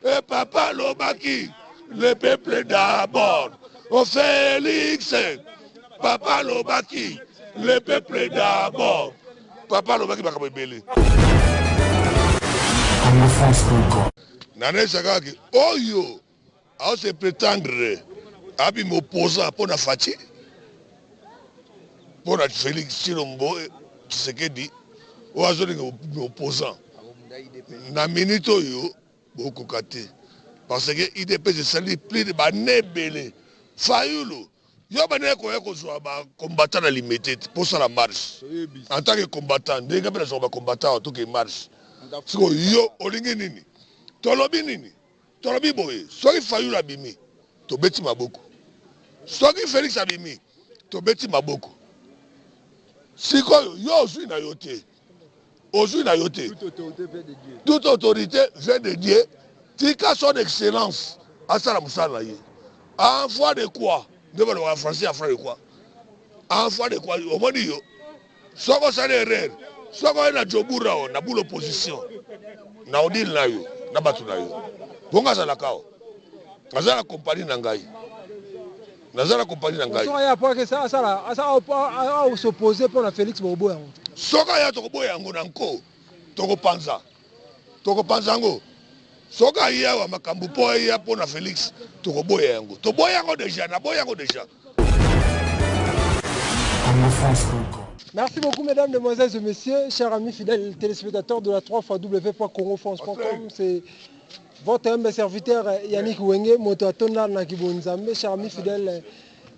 E papa alobaki le peuple d'abord. O Félix, papa alobaki le peuple d'abord. Papa alobaki makambo ebele. Nanesa kaka ke oyo ao se prétendre abima opposant mpo na Fatshi, mpo na Félix Tshilombo Tshisekedi, oyo azolinga opposant na minute oyo bokoka te, parce que UDPS esali plus de bane ebele. Fayulu, yo bane koya kozwa ba combattant na Limete te mpo osala marche en tant que combattant, ndenge mpe nazwaka ba combattant awa toke marche. Sikoyo yo olingi nini? Tolobi nini? Tolobi boye, soki Fayulu abimi tobeti maboko, soki Felix abimi tobeti maboko. Sikoyo yo ozwi na yo te, ozwi na yo te. Toute autorité vient de Dieu. Tika son excellence asala mosala na ye. En foi de quoi? Nde balobaka français, en foi de quoi? En foi de quoi? Omoni yo soki osali erreur, soki oye na Jobura o na boule opposition na odile na yo na bato na yo, bongo azalaka awa, aza na compagnie na ngai, naza na compagnie na ngai. Soki aya po asala s'opposer mpo na Félix, bokoboya yango? Soki aya, tokoboya yango na nko, tokopanza, tokopanza yango. Soki aye awa makambo mpo aya mpo na Félix, tokoboya yango, toboya yango déjà, naboya yango déjà. Merci beaucoup, mesdames, mesdemoiselles et messieurs, chers amis fidèles téléspectateurs de la 3 fois www.congofrance.com. C'est votre humble serviteur Yannick Wenge, moto atonda na kibonzambe. Chers amis fidèles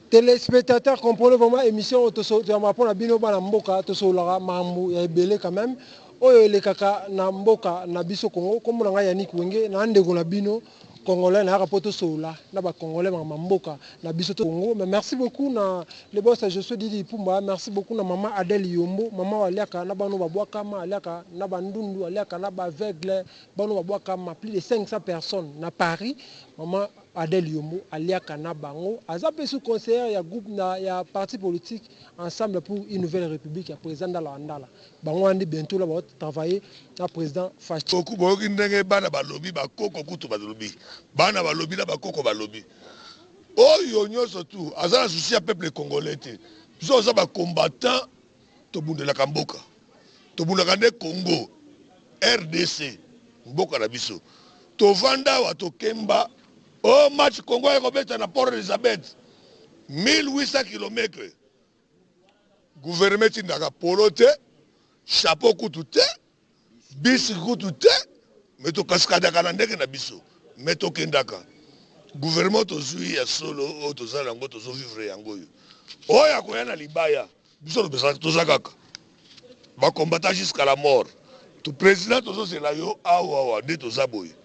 téléspectateurs, comprenez vraiment émission toyamba bino bana mboka, tosololaka mambu ya ebele quand même oyo elekaka na mboka na biso Congo. Kombo na ngai Yannick Wenge, na ndeko na bino congolais, nayaka mpo tosolola na bacongolais makambo mboka na biso Congo. Mais merci beaucoup na le boss Josué Didi Pumba, merci beaucoup na mama Adèle Yombo, mama aliaka na bano babwakama, aliaka na bandundu, aliaka na baaveugle, bano babwakama, plus de 500 personnes na Paris. Mama Adèle Yombo aliaka na bango, aza mpe sous conseillère ya groupe na ya parti politique Ensemble pour une nouvelle république ya président Ndala Ndala. Bango wana nde bientôt la batravailler na président Fatshi. Boku boyoki ndenge bana balobi, bakoko kutu balobi, bana balobi na bakoko balobi. Oyo nyonso tu aza na souci ya peuple congolais te. Biso oza bacombattant, tobundelaka mboka, tobundaka nde Congo RDC, mboka na biso. Tovanda awa, tokemba o match Congo ekobeta na Port Elizabeth, 1800 km. Gouvernement etindaka polo te, chapeau kutu te, bisi kutu te, me tokasikadaka na ndenge na biso, me tokendaka. Gouvernement tozwi ya solo oyo tozala yango, tozovivre yango. Oyo oyo akoya na libaya, biso toza kaka bacombattant jusqu'à la mort. To président, tozozela yo awa awa nde toza boye.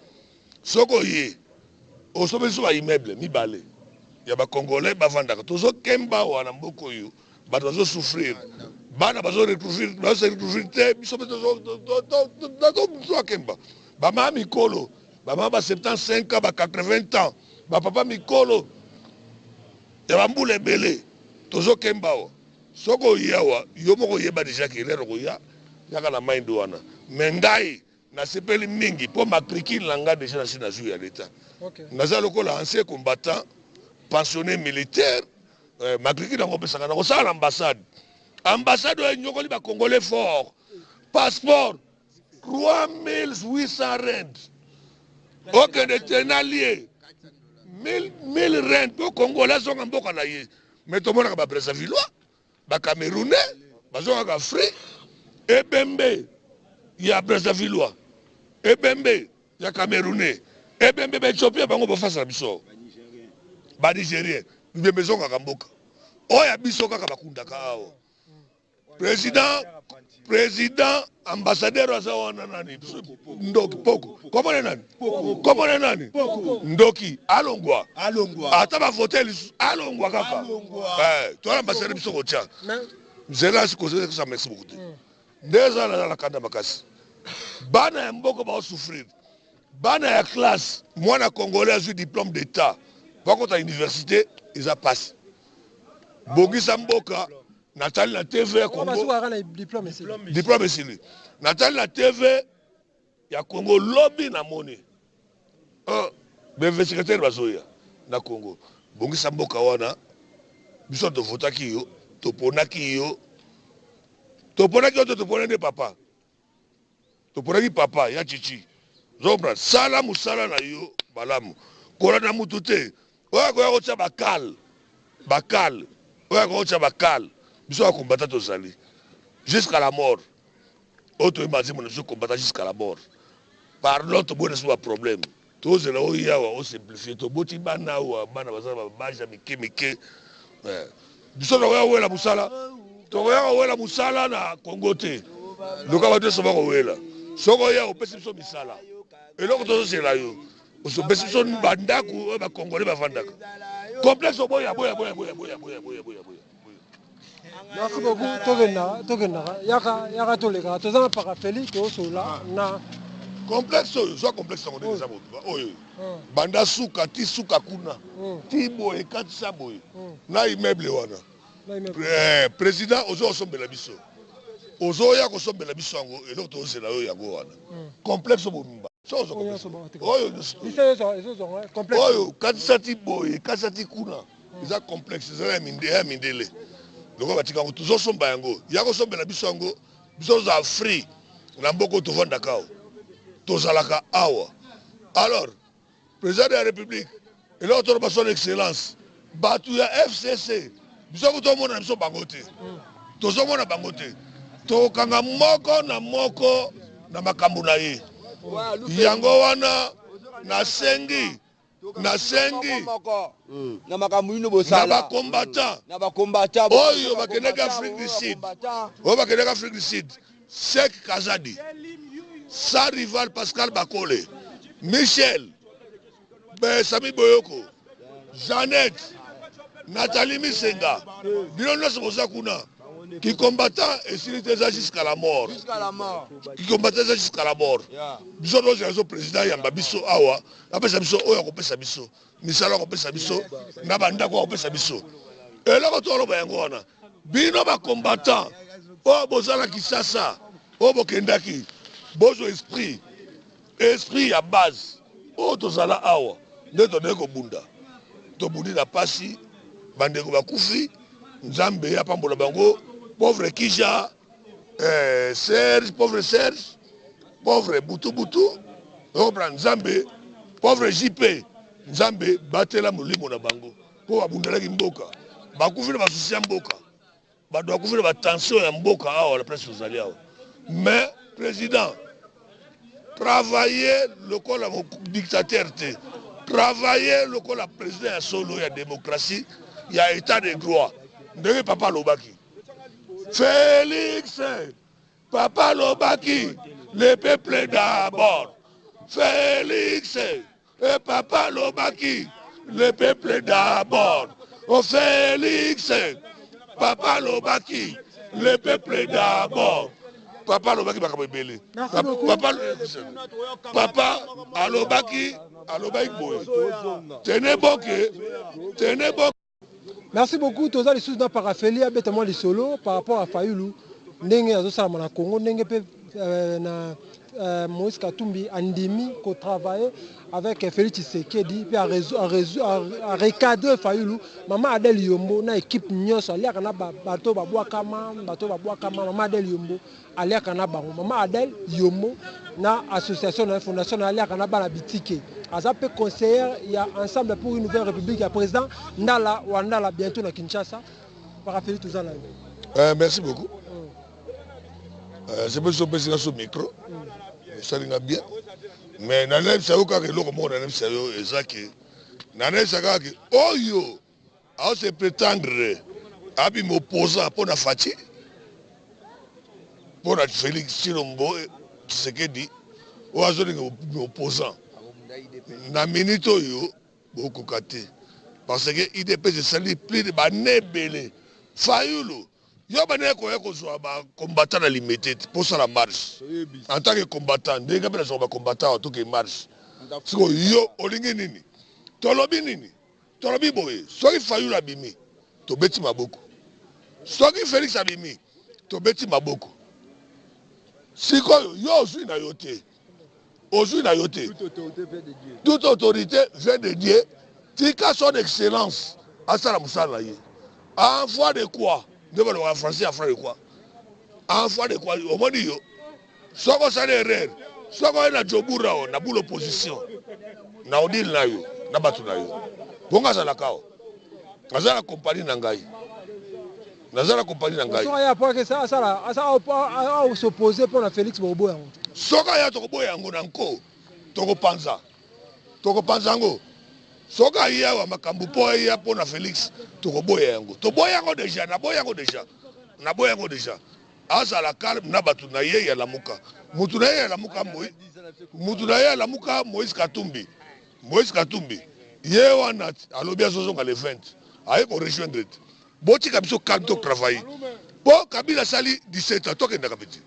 Soki oye osomi biso baimmeuble mibale ya bacongolais bavandaka, tozokemba awa na mboka oyo, bato bazosouffrir, bana bazose retrouver te. Biso mpe tozokemba, bamama mikolo, bamama ba 75 ans, ba 80 ans, bapapa mikolo ya bambula ebele, tozokemba awa. Soki oye awa, yo moko oyeba déjà ke l'heure okoya, yaka na mind wana. Me ngai nasepeli mingi mpo matricule na ngai déjà nasi nazwi ya leta. Naza lokola ancien combattant, pensionné militaire, matricule yango opesaka na kosala na ambassade. Ambassade oyo enyokoli bacongolais fort, passeport 3800 rand, okende tenalie 1000 rand mpo congolais azonga mboka na ye. Me tomonaka babrazzavillois, bacamerounais bazongaka free. Ebembe ya brazzavillois, ebembe ya camerounais, ebembe baéthiopien, bango bafasa na biso, banigérien, bibembe ezongaka mboka. Oyo ya biso kaka bakundaka awa. Président ambassadeur aza wana nani? Ndoki Poko, komona nani? Komona nani? Ndoki, alongwa. Ata bavote lisusu, alongwa kaka. Toala ambassadeur biso kotya nzela asikozesa. Merci beaucoup te. Nde eza naza na kanda makasi, bana ya mboka baosouffrir, bana ya classe. Mwana congolais azwi diplôme d'état, bakota université eza pasi. Bongisa mboka. Natali na TV ya Congo, diplôme esili. Natali na TV ya Congo lobi, namoni Ba investigateur bazoya na Congo. Bongisa mboka wana. Biso tovotaki yo, toponaki yo, toponaki yo te, topona nde papa, toponaki papa ya Chichi. Ozocomprendre? Sala mosala na yo malamu, kolanda mutu te oyo akoya kotia bakale bakale, oyo akoya kotia bakale. Biso bakombata, tozali jusqu'à la mort. Oyo toyemba nzembo na biso, "Combattant jusqu'à la mort". Pardon, toboyi na biso baproblème. Tozela oyo awa osimplifie. Toboti bana awa, bana baza na babage ya mike mike. Biso tokoya kowela mosala, tokoya kowela mosala na Kongo te. Luka bato nyonso bakowela. Soki oya, opesi biso misala. Eloko tozozela yo, opesi biso bandako oyo bakongole bavandaka. Complexe oboya, boya, boya, boya, boya, boya, boya, boya, boya. Merci beaucoup. Tokendaka, tokendaka, yaka, yaka, tolekaka. Toza na parafeli, tozosola na Complexe oyo, zwa complexe yango ndenge eza mobimba oyo, banda suka ti suka kuna, ti boye, katisa boye na immeuble wana. Président, ozo kosombela biso, ozoya kosombela biso yango. Eloko tozozela oyo, yango wana, complexe mobimba. Oyo oyo, katisa ti boye, katisa ti kuna, eza complexe. Eza ya mindele lokola batika yango. Tozosomba yango, ya kosombela biso yango. Biso tozala free na mboka oyo tovandaka awa, tozalaka awa. Alors, président de la République, eloko toloba, son excellence, bato ya FCC, biso ko tomona biso bango te, tozomona bango te. Tokokanga moko na moko na makambo na ye. Yango wana nasengi, nasengi na makambo ino na bosala bacombattant na bacombattant oyo bakendaki Afrique du Sud, oyo bakendaki Afrique du Sud: Sek Kazadi, sans rival, Pascal Bakole, Michel Sami Boyoko, Jeannette, Nathalie Misenga, bino nyonso boza kuna. Kicombattant esili te, eza jusqu'à la mort. Jusqu'à la mort. Kicombattant eza jusqu'à la mort. Biso tozela biso président yamba biso awa, apesa biso oyo akopesa biso, misala akopesa biso, na bandako akopesa biso. Eloko toloba yango wana. Bino bacombattant oyo bozala Kisasa, oyo bokendaki, bozwa esprit, esprit ya base oyo tozala awa. Nde tondeki kobunda, tobundi na pasi, bandeko bakufi, Nzambe apambola bango. Pauvre Kija, Serge, pauvre Serge, pauvre Butu Butu, okompra? Nzambe, pauvre JP, Nzambe batela molimo na bango, mpo babundelaki mboka, bakufi na basusi ya mboka, bato bakufi na batension ya mboka awa na place tozali awa. Mais président, travailler lokola dictateur te, travailler lokola président ya solo, ya démocratie, ya état de droit, ndenge papa alobaki. Félix, papa alobaki, "Le peuple d'abord". Félix e, papa alobaki, "Le peuple d'abord". O Félix, papa alobaki, "Le peuple d'abord". Papa alobaki makambo ebele. Papa, papa alobaki, alobaki boye: "Tenez bon que, tenez bon." Merci beaucoup. Toza lisusu na parafeli, abeta mwa lisolo par rapport à Fayulu, ndenge azosalama na Congo, ndenge mpe na Moïse Katumbi andimi kotravailler avec Félix Tshisekedi mpe arecadre Fayulu. Mama Adele Yombo na équipe nyonso aliaka na bato babwakama, bato babwakama. Mama Adele Yombo aliaka na bango. Mama Adele Yombo na association na fondation na aliaka na bana bitike. Aza mpe conseillère ya Ensemble pour une nouvelle république ya président Ndala wa Ndala, bientôt na Kinshasa. Parafeli, toza na yo. Merci beaucoup. C'est biso opesi nga so micro, esalinga bien. Mais nanayebisa yo kaka eloko moko, nanayebisa yo eza ke, nanayebisa kaka ke oyo aose prétendre abima opposant mpo na Fatshi, mpo na Félix Tshilombo Tshisekedi, oyo azolinga opposant na minute oyo, bokoka te, parce que UDPS esali plus de bane ebele. Fayulu, yo bandeki koya kozwa bacombattant na Limete te mposala marche en tant que combattant, ndenge mpe nazwaka bacombattant awa, toke marche. Sikoyo yo olingi nini? Tolobi nini? Tolobi boye: soki Fayulu abimi, tobeti maboko. Soki Félix abimi, tobeti maboko. Sikoyo yo ozwi na yo te. Ozwi na yo te. Toute autorité vient de Dieu. Tika son excellence asala mosala na ye. En foi de quoi? Nde balobaka français en foi de quoi? En foi de quoi? Omoni yo soki osali erreur, soki oye na Jobura o na boule opposition na odile na yo na bato na yo. Bongo azalaka awa. Aza na compagnie na ngai. Naza na compagnie na ngai. Soki aya po akesa asala asala s'opposer pona Felix bokoboya yango. Soki aya tokoboya yango na nko tokopanza tokopanza yango. Soki aye awa makambo po aya pona Felix tokoboya yango. Toboya yango deja naboya yango deja naboya yango deja. Azala calme na batu na ye ya lamuka. Mutu na ye ya lamuka mutu na ye ya lamuka Moïse Katumbi. Moïse Katumbi ye wana alobi azozonga le 20 aye ko rejoindre te. Botika biso calme to travailler. Po Kabila asali 17 ans tokendaka pe te.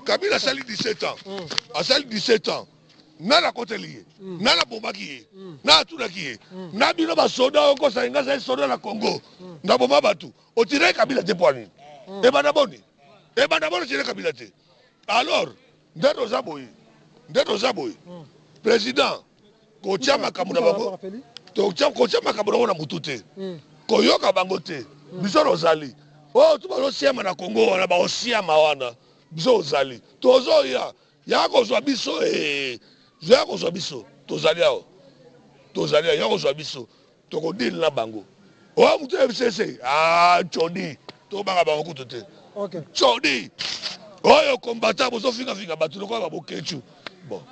Kabila asali 17 ans. Asali 17 ans. Nani akoteli ye? Nani abomaki ye? Nani atunaki ye? Na bino ba soda okosa nga azali soda na Congo. Na boma batu. Otire Kabila te po nini? Ebanda boni? Ebanda boni otire Kabila te? Alors nde toza boye. Nde toza boye. President kotia makambo na bango kotia makambo na bango na mutu te. Koyoka bango te. Biso tozali. Oyo tu bazosiama na Congo wana baosiama wana. Biso ozali. Tozoya. Ya kozwa biso ee. Ya kozwa biso. Tozali awa. Tozali awa. Ya kozwa biso. Toko deal na bango. Oyo mutu ya FCC. Ah, chodi. Tobanga bango kutu te. Okay. Chodi. Oyo combattant bozo finga finga batu lokola ba Boketshu. Bon.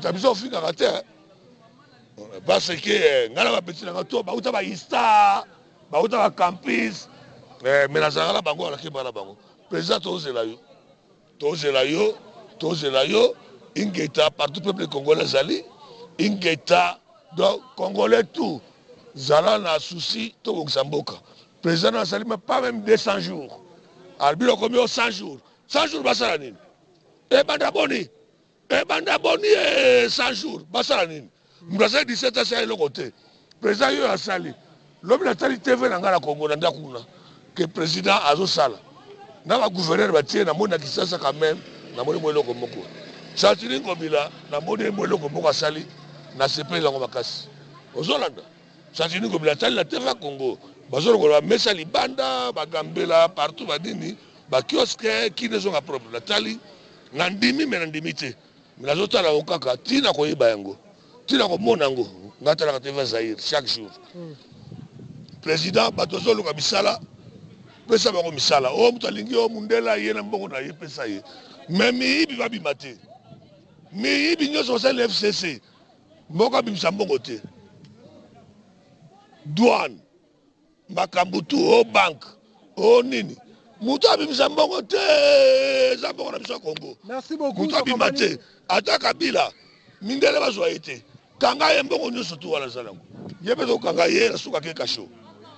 Ta biso ofingaka te. Parce que nga na ba petit na nga to bauta ba Ista, bauta ba campus. Mais nazalaka na bango alaki na bango. Président tozela yo. Tozela yo, tozela yo. Ingeta partout peuple congolais azali. Ingeta donc congolais tout zala na souci tobongisa mboka. Président asali pas même 200 jours. Albino komi 100 jours. 100 jours basala nini? Ebanda boni? Ebanda boni 100 jours basala nini? Mutu asali 17 asali eloko te. Président yo asali. Lobi natali TV na ngai na Congo na ndako kuna que président azosala. Na ba gouverneur batie na moni na Kinshasa quand même na moni mo eloko moko. Gentiny Ngobila na moni mo eloko moko asali na sepeli yango makasi. Ozolanda? Gentiny Ngobila atali na TV ya Congo. Bazolokola ba mesa libanda, bagambela partout banini, ba kiosque kini ezonga propre. Natali na ndimi mais na ndimi te. Mais nazotala yango kaka tina koyeba yango. Tina komona yango. Nga talaka TV Zaïre chaque jour. Président bato azoluka misala pesa bango misala. Oyo moto alingi oyo mundela ye na mbongo na ye pesa ye. Mais miyibi babima te. Miyibi nyonso basali FCC. Moko abimisa mbongo te. Douane, makambo tu o banque, o nini. Moto abimisa mbongo te, eza mbongo na biso ya Congo. Merci beaucoup. Moto abima te. Ata Kabila, mindele bazwa ye te. Kanga ye mbongo nyonso tu wana ezala yango. Ye mpe tokanga ye na suka ke kasho.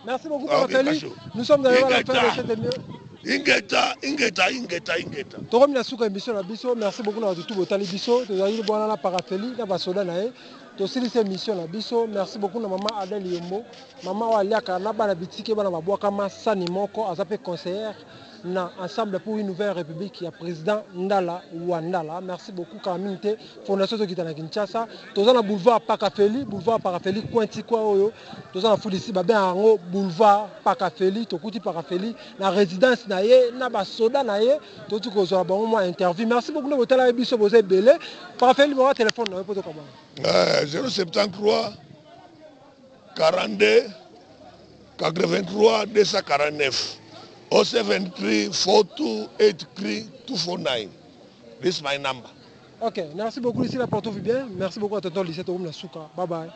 Merci beaucoup, Papa Feli. Nous sommes arrivés à la fin de cette émission. Ingeta, ingeta, ingeta, ingeta. Tokomi na suka émission na biso. Merci beaucoup na batu botali biso. Tozali bwana na Parafeli na basoda na ye. Tosilisi émission na biso. Merci beaucoup na mama Adèle Yombo. Mama oyo aliaka na bana bitike bana babwakama sani moko aza pe conseillère na Ensemble pour une nouvelle république ya président Ndala Wandala. Merci beaucoup Karaminte Fondation tokita na Kinshasa. Toza na boulevard Pakafeli, boulevard Pakafeli coin ti coin oyo. Toza na Fulisi ba ben yango boulevard Pakafeli, tokuti Pakafeli na résidence na ye na ba soda na ye. Toti kozwa bango mwa interview. Merci beaucoup na botala biso boza ebele. Pakafeli mo téléphone na yo poto kabana. 073 42 83 249 073 42 83 249. This is my number. Ok, merci beaucoup ici la porte bien. Merci beaucoup à tonton Lycée Toum Souka. Bye bye.